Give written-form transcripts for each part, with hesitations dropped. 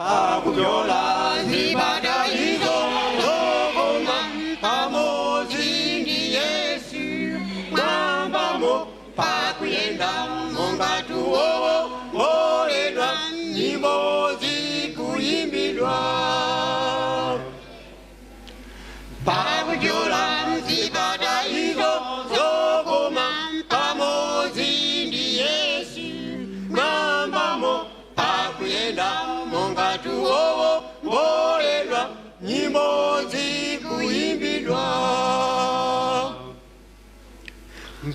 Pakupyola zipata izo zokoma pamodzi ndi Yesu mwambamo, pakuyenda monga tuwomboledwa, nyimbo zikuyimbidwa. Pakupyola zipata izo zokoma pamodzi ndi Yesu mwambamo, pakuyenda monga tuwomboledwa, nyimbo zikuyimbidwa.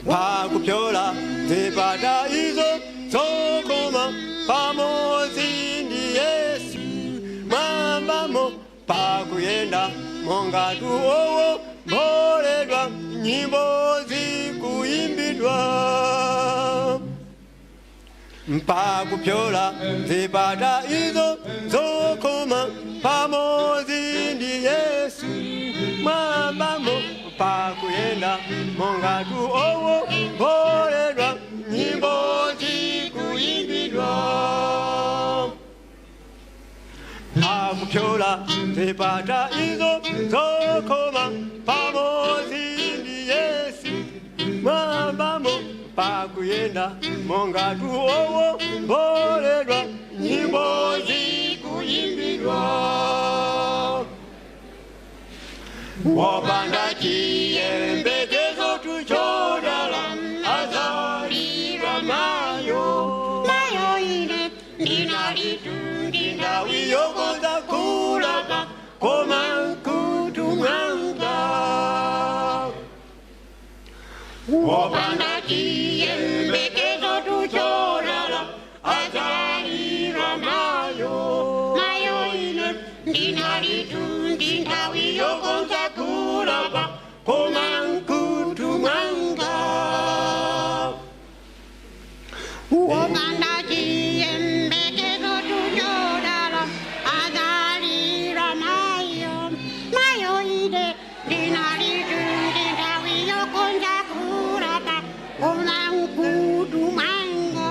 Pakupyola zipata izo zokoma pamodzi ndi Yesu mwambamo, pakuyenda monga tuwomboledwa, nyimbo zikuyimbidwa. Pakupyola zipata izo zokoma pamodzi ndi Yesu mwambamo, pakuyenda monga tuwomboledwa, nyimbo zikuyimbidwa. Pakupyola zipata izo zokoma pamodzi ndi Yesu mwambamo, pakuyenda monga tuwomboledwa, nyimbo zikuyimbidwa. Wopanda chiyembekezo tuchodala azalira mayo. Mayo ine ndinalitu. Nthawi yokonza kulapa koma mkutu mwanga. Wopanda chiyembekezo tuchodala azalira mayo. Mayo ine ndinalitu ndi nthawi yokonza kulapa koma mkutu mwanga. Wopanda chiyembekezo tuchodala azalira mayo. Mayo ine ndinalitu ndi nthawi yokonza kulapa koma mkutu mwanga.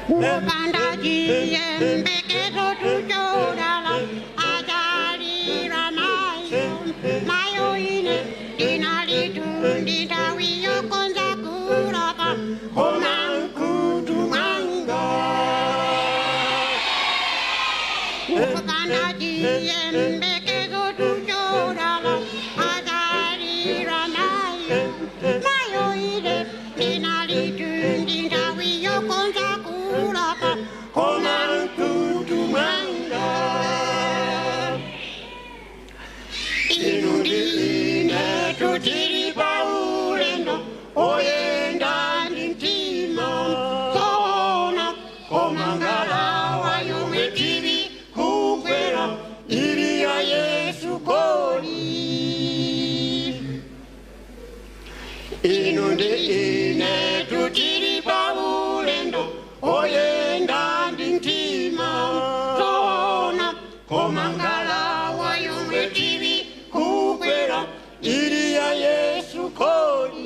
Wopanda chiyembekezo tuchodala azalira mayo. Mayo ine ndinalitu ndi nthawi yokonza kulapa koma mkutu mwanga. Wopanda chiyembekezo tuchodala azalira mayo. Mayo ine ndinalitu ndi nthawi yokonza kulapa koma mkutu mwanga. Inu ndi ine tutili paulendo oyenda ndi mtima Zoona koma ngalawa yomwe tili kukwera ili ya Yesu koli. Inu ndi ine tutili paulendo oyenda ndi mtima Zoona koma ngalawa yomwe tili kukwera ili ya Yesu koli.